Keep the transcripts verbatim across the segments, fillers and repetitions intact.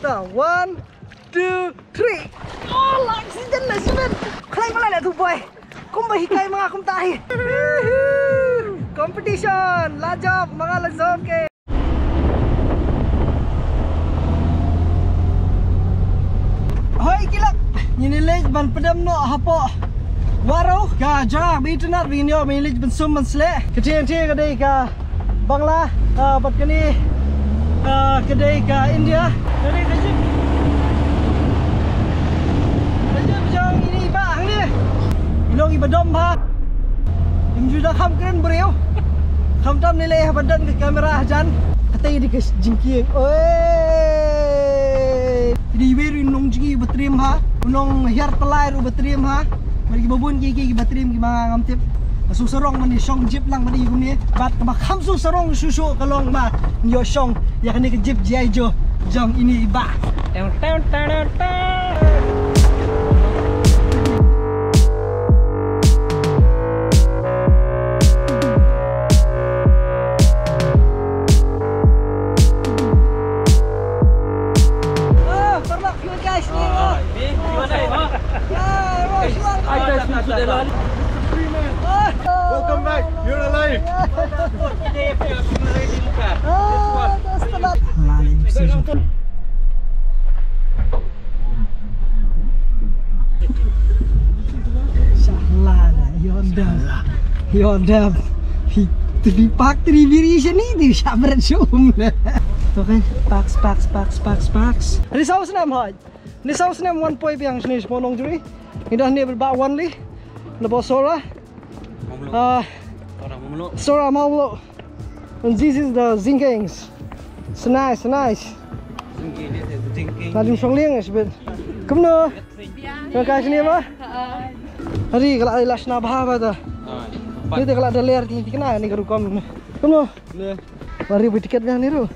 Ta, one, two, three. Oh, la accident la accident. Khlaiñ ma la leh tu boy. Kumba hikai ma nga kumta hi. Competition. La jop, ma nga la jop ke. Hoi ki lok, ngin ïa leit ban pdem noh hapoh Waro. Ka jaka ba itynnad ba ngin ïoh ban leit ban sum ban sleh. Ka tieng tieng ka dei ka Bangla, ah, bad kane, ah, ka dei ka India. Ka dei ka jip. Ka jip jong ine i bah hangne. I long iba dom bha. Im ju da kham kren briew. Khamtam ne lei haba don ka kamera hajan. Kata i dei ka jingkieng. Oi. I dei iwei ruh i nong jngi uba triem ha. U nong hiar tylli ruh uba triem ha. Bad kiba bun ki ki kiba triem kiba nga ngam tip. Ka shu sarong ban ïa shong jip lang ban ïa kumne. Bad kaba kham shu sarong shuh shuh ka long ba ïoh shong ïa kane ka jip G I Joe jong ine i bah. Tang, tang, tang, tang, tang. Ah, parlok, you guys, ni, oh. Ah, ni, you guys, oh. Ah, oh, shalom. Ah, welcome back. You're alive. Ah, that's the man. Shahlala, you're done. You're done. Hi, to be packed, to be very shiny, to be shabrat shum. Okay, packs, packs, packs, packs, packs. Ani saw snem hoi. Ani saw snem wan poi biang shini shmo nong juri. Ngi dah ni ba wan li. Lebo sora. Ah, sora mau lo. And this is the Zingkings. It's nice, nice. Nadim shong liang is bit. Kumno? Ka kai sini ba? Hari kala ai las na ba ba ta. Ni te kala da ler ti ti kena ni ka rukom. Kumno? Hari bu tiket dah ni ru.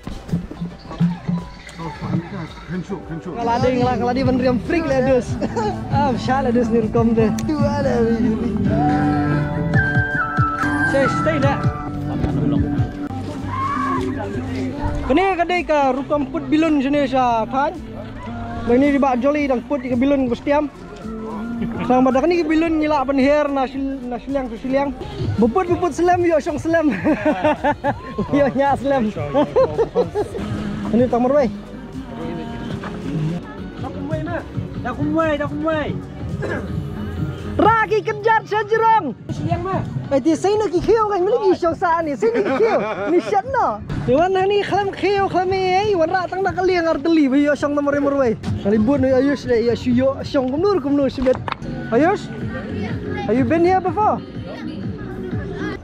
Kala ding la kala di ban riam freak le dus. Ah, sha le dus ni rukom de. Tu ada. Stay, stay da. Kane ka dei ka rukom put bilun shane sha thaiñ. Ba ini di ba jolly dang put ka bilun ka stiam. Sang ba da kane ka bilun ngi lah ban her na shil-, na shiliang sha shiliang. Buput buput slem ïoh shong slem. Ïoh ñiah slem. Kane tang marwei. Da kumwei ma. Da kumwei, da kumwei. Ra ki kynjat sha jrong. Shiliang ma. Ai ti sei na ki khiew kan mili ki shong sa ni, sei na ki khiew. Ni shat no. Ni wan hani khlem khiew khlem ei, wan ra tang da ka liang ar tylli ba ïoh shong da marwei marwei. Kali bun ni Ayush de ïa shu ïoh shong kumno kumno shibit. Ayush, have you been here before?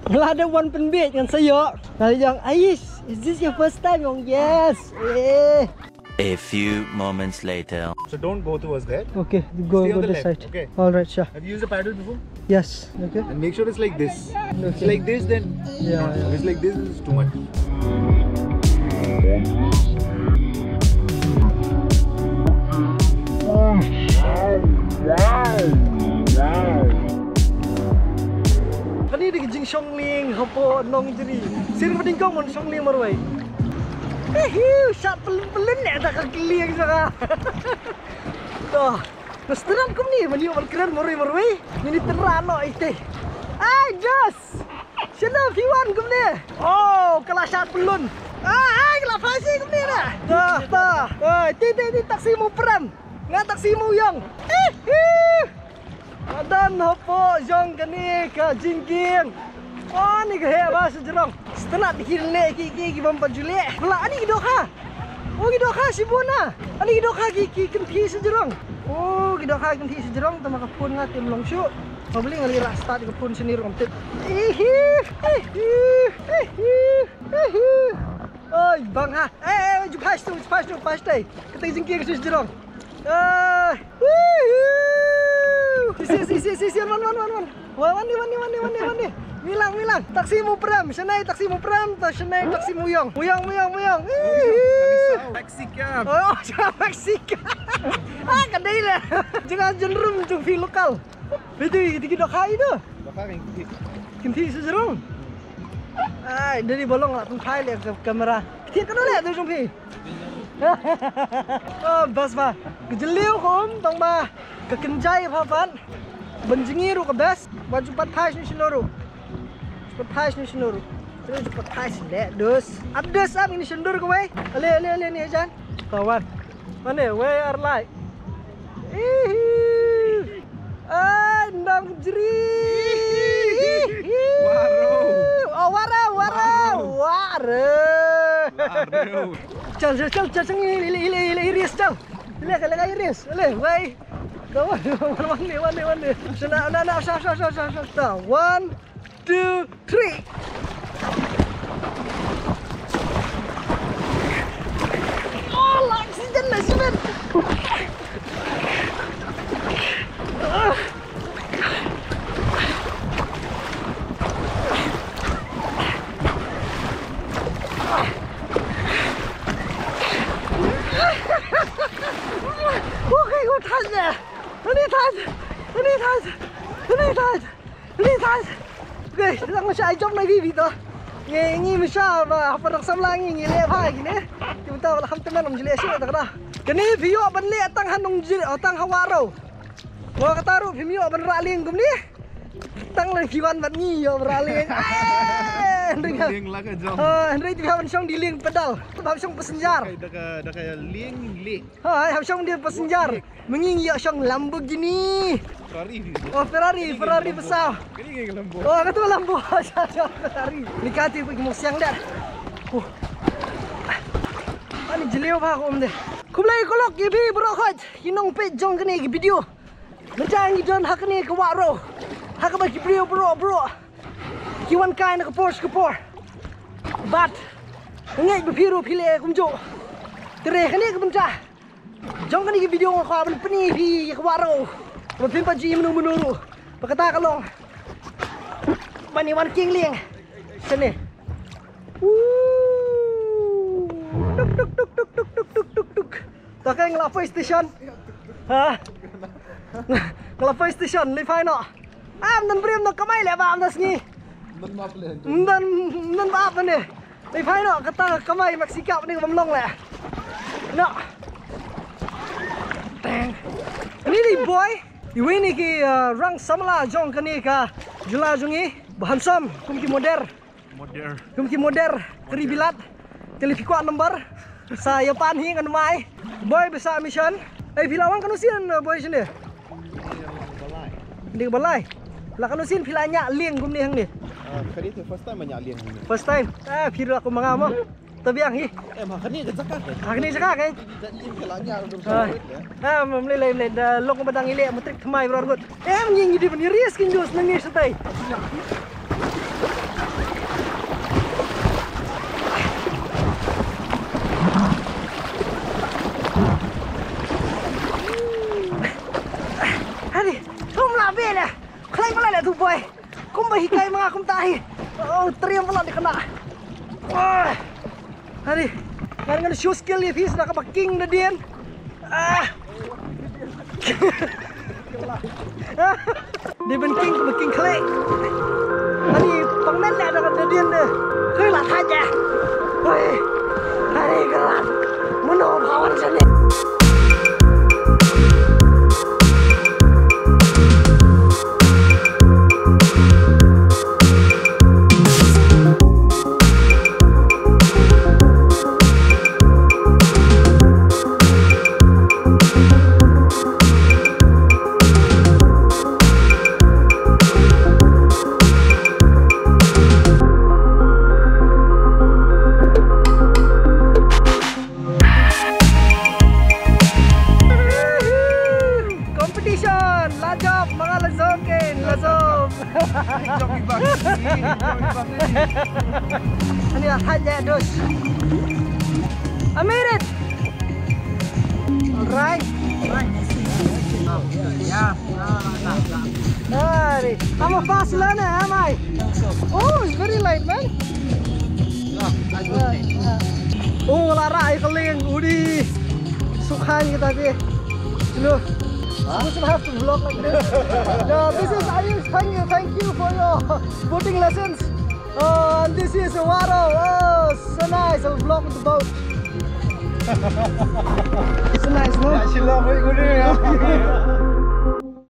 Nga la dep wan pynbiej ngan sa ïoh. Nga la ïong, Ayush, is this your first time? Ïong, yes. Eh. A few moments later. So don't go towards there. Okay, go, stay on go the this left, side. Okay. All right, sure. Have you used a paddle before? Yes. Okay. And make sure it's like this. Okay. It's like this, then yeah, yeah. If it's like this, it's too much. Kane dei ka jingshong lieng hapoh Nongjri. Sir ba ding kong mon shong lieng marwei. Hiu, shat pelun pelun ne da ka lieng sha ka. To, na stram kumne ban ïoh ban kren marwei marwei. Ngin ïa tyrwa noh ite. Ai, Josh. Shano phi wan kumne? Oh, ka la shat pelun. Ah, ai, ka la phai shi kumne na. To, to. Ai, ti ti ti taxi mu pram. Nga taxi mu ïong. Hiu. Madan hapoh jong kane ka jingkieng. Oh, ni ka heh ba sha jrong. Sngewtynnat ki leh ki ki ki bym pat ju leh. Pla ani ki dohkha. Oh, ki dohkha shibun na. Ani ki dohkha ki ki kynthih sha jrong. Oh, ki dohkha kynthih sha jrong, tang ma ka phone nga te ym long shuh. Probably nga leit rah start ka phone shane ruh ngam tip. Ihi, ihi, ihi, ihi. Oi, bang ha. Eh, eh, ju phai shtu, ju phai shtu, phai shtu. Kata ka jingkieng sha jrong. Ah, woohoo! Si, si, si, si, si, wan, wan, wan, wan. Wan, wan ni, wan ni, wan ni, wan ni, wan ni. Milang, milang. Taxi mu prem, shane taxi mu prem, ta shane taxi mu ïong. Mu ïong, mu ïong, mu ïong. Woohoo! Taxi cab. Oh, Mexican. Ah, ka dei le. Jong nga jingrum jong phi local. Phi tu ki dohkha i tu. Dohkha kan kynthih. Kynthih sha jrong. Ai, dei ba long la tang phai le ka kamera. Kynthih kano le tu jong phi. Oh, best ba. Ka jylliew ka um tang ba ka kynjai bha pat. Ban jngi ruh ka best. Wat ju pat phai shano shano ruh. Ju pat phai shano shano ruh. Terus ju pat phai sini dus. Ap dus ap ini shendur kawei. Ale ale ale ni jan. Kawan. Mane wei ar lai. Ihi. Ai, ndam jri. Waro. Oh, waro, waro. Waro. Waro. Chal, chal, chal, chal, chal, ile, ile, ile, ile, iris, chal. Ile, ile, iris. Ile, wei. Kawan, kawan, wan ni, wan ni, wan ni. Sana, na, na, sa, sa, sa, sa, sa. One, two, three. Oh, la oxygen na simen. Okay, what has there? Ani thas. Ani thas. Ani thas. Ani thas. Okay, lang sha ai jom na vivi to. Ngi ngi misha ba hapa rak samla ngi ngi le pha ngi ne. Ki mynta ba la kham temen lam jile shi ta kra. Kane phi ïoh ban leh tang ha nongjri, oh, tang ha Waro. Mo kata ruh phim ïoh ban rah lieng kumne. Tang lei phi wan bad ngi ïoh ban rah lieng. Eh, hynrei ka. Lieng la ka jong. Ah, hynrei phi wan shong dih lieng pedal. Ba shong passenger. Da ka, da ka lieng lieng. Hai, hap shong dih passenger. Mengi ngi ïoh shong Lamborghini. Ferrari. Oh, Ferrari, Ferrari besar. Kini ngi Lambo. Oh, kata Lambo. Ferrari. Ni kati pun ki mong siang dah. Oh. Ani jylliew bha ka um de. Khublei kolok ïa phi baroh khoit ki nongpeit jong kane ka video. Mynta ngi don ha kane ka Waro. Ha kaba ki briew baroh baroh ki wan kai na ka por sha ka por. Bad nga ngeit ba phi ruh phi leh kumjuh. Te re kane ka bynta jong kane ka video nga kwah ban pyni ïa phi ïa ka Waro. Ba phim pat ju ïohi mano mano ruh. Ba kata ka long ban ïa wan kieng lieng shane. Woo. Tuk tuk tuk tuk tuk tuk tuk tuk. Ta ka nga la poi station. Ha. Nga la poi station, lei phai noh. Am don briew noh kamai leh ba am da sngi. Don ba ap leh. Don, don ba ap ne. Lei phai noh kata kamai Mexico ne bam long leh. Noh. Tang. Ni ni boy. Iwei ni ki, uh, rang samla jong kane ka jylla jong ngi. Ba handsome kum ki model. Model. Kum ki model, kari bilat. Te lei phi kwah number. Sa ïa pan hi ngan mai. Boy ba sa mission. Ei phi la wan kano sien, eh, boy sini. Ding balai. La kano sien phi la ñiah lieng kumne hangne. Ah, kali tu first time ñiah lieng hangne. First time. Ah, phi la kum nga mo. Ta biang hi. Em, ha kane ka jaka. Ha kane jaka ke. Ka lieng ka la ñiah. Ah, mlei lei mlei da long ba dang ile mutrik thamai bro ngut. Em ngi ngi dei ban ïa risk ngi just nang ngi shatai. Hadi, tum la bele. Khlai bala le tu boy. Kumba hikai ma nga kumta hi. Oh, triam bala de kana. Ah. Hari, ngan ngan show skill ïa phi sdang kaba king da dien. Ah. Dei ban king, ban king khlek. Hari, pang men leh da dien de. Khlek la thait eh. Hoi. Hari, kerat. Mano ba wan shane. Competition! La jop, ma nga la jop kein, la jop. Ani a haj ya dos. I made it. All right. Ari, I'm a fast learner, am I? Oh, it's very light, man. Oh, la rai ka lieng, udi. Sukhan kita ti. Hello. Huh? You should have to vlog like this. No, this is Ayush. Thank you, thank you for your boating lessons. Oh, and this is Waro. Oh, so nice. I'll vlog with the boat. It's nice, no?